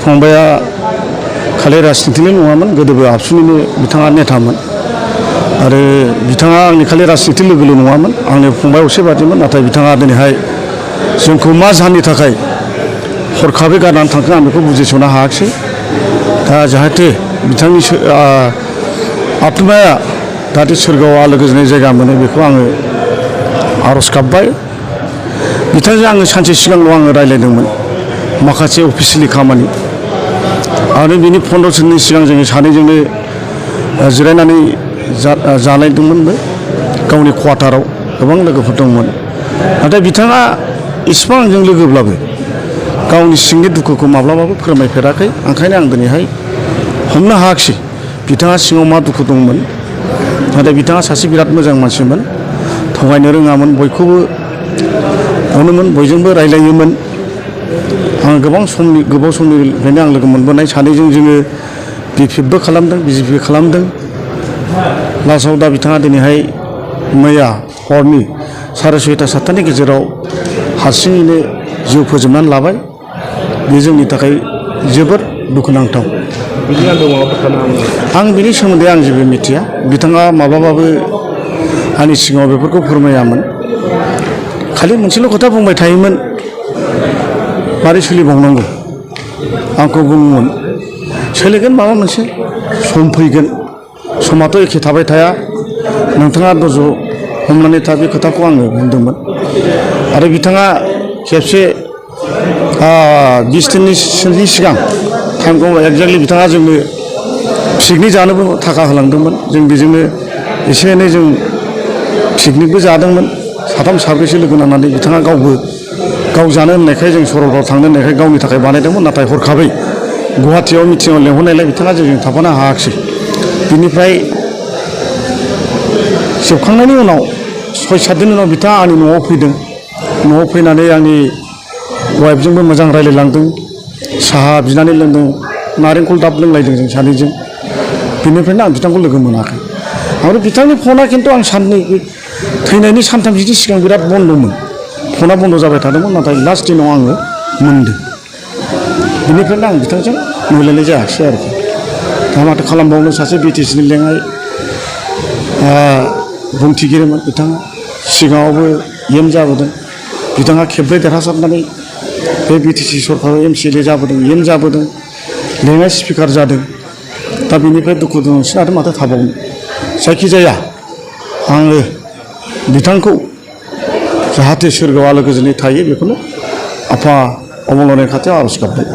फंबाया खालि राजनितिल' नङामोन गोदोबो आबसुनिनो बिथाङा नेतामोन आरो बिथाङा आंनि खालि राजनिति लोगोल' नङामोन आंनि फंबाय असे बादिमोन नाथाय बिथाङा दिनैहाय जोंखौ मा जाहोननि थाखाय हरखाबै गारनानै थांखो आं बेखौ बुजिस'नो हायाखिसै दा जाहाथे बिथांनि आत्माया जाहाथे सोरगोआव आलो गोजोननाय जायगा मोनो बेखौ आङो आर'ज गाबबाय बिथांजों आङो सानसे सिगांल' आङो रायज्लायदोंमोन माखासे अफिसियेलि खामानि आरो बिनि 15 साननि सिगां जोङो सानैजोंनो जिरायनानै जालायदोंमोनबो गावनि क्वार्टाराव गोबां लोगोफोर दंमोन नाथाय बिथाङा इसिबां आंजों लोगोब्लाबो गावनि सिंनि दुखुखौ माब्लाबाबो फोरमायफेराखै ओंखायनो आं दिनैहाय हमनो हायाखिसै बिथाङा सिङाव मा दुखु दंमोन नाथाय बिथाङा सासे बिराद मोजां मानसिमोन थगायनो रोङामोन बयखौबो अनोमोन बयजोंबो रायलायोमोन आं गोबाव समनिफ्रायनो आं लोगो मोनबोनाय सानैजों जोङो बिपिएफबो खालामदों बिजेपि खालामदों लास्टआव दा बिथाङा दिनैहाय मैया हरनि 6:30 7टानि गेजेराव हारसिङैनो जिउ फोजोबनानै लाबाय बे जोंनि थाखाय जोबोद दुखुनांथाव आं बिनि सोमोन्दै आं जेबो मिथिया बिथाङा माब्लाबाबो आंनि सिगाङाव बेफोरखौ फोरमायामोन खालि मोनसेल' खोथा बुंबाय थायोमोन मारै सोलिबावनांगौ आंखौ बुङोमोन सोलिगोन माबा मोनसे सम फैगोन समाथ' एखे थाबाय थाया नोंथाङा दज' हमनानै था बे खोथाखौ आङो बुंदोंमोन आरो बिथाङा खेबसे 20 दिननि सिगां टाइमखौ एक्जेक्टलि बिथाङा जोंनो पिकनिक जानोबो थाखा होलांदोंमोन जों बेजोंनो एसे एनै जों पिकनिकबो जादोंमोन साथाम साब्रैसो लोगो नांनानै बिथाङा गाव जानो होननायखाय जों सरलपारायाव थांनो होननायखाय गावनि थाखाय बानायदोंमोन नाथाय हरखाबै गुवाहाटियाव मिटिङाव लेंहरनायलाय बिथाङा जोंजों थाफानो हायाखिसै बिनिफ्राय जोबखांनायनि उनाव 6-7 दिन उनाव बिथाङा आंनि न'आव फैदों न'आव फैनानै आंनि वाइफजोंबो मोजां रायज्लायलांदों साहा बिनानै लोंदों नारेंखल दाब लोंलायदों जों सानैजों बेनिफ्रायनो आं बिथांखौ लोगो मोनाखै आरो बिथांनि फना खिन्थु आं थैनायनि सानथाम बिदि सिगां बिराद बन्द'मोन फना बन्द' जाबाय थादोंमोन नाथाय लास्ट दिनाव आङो मोनदों बेनिफ्रायनो आं बिथांजों नुलायनाय जायाखिसै आरोखि दा माथो खालामबावनो सासे बिटिसिनि लेङाइ बुंथिगिरिमोन बिथाङा सिगाङावबो एम जाबोदों बिथाङा खेब्रै देरहासारनानै बे बिटिसि सरकाराव MCLA जाबोदों एम जाबोदों लेङाइ स्पिकार जादों दा बेनिफ्राय दुखु दंसिन आरो माथो थाबावनो जायखिजाया आङो बिथांखौ जाहाथे सोरगोआव आलो गोजोनै थायो बेखौनो आफा अबंलावरिनि खाथियाव आर'ज गाबबाय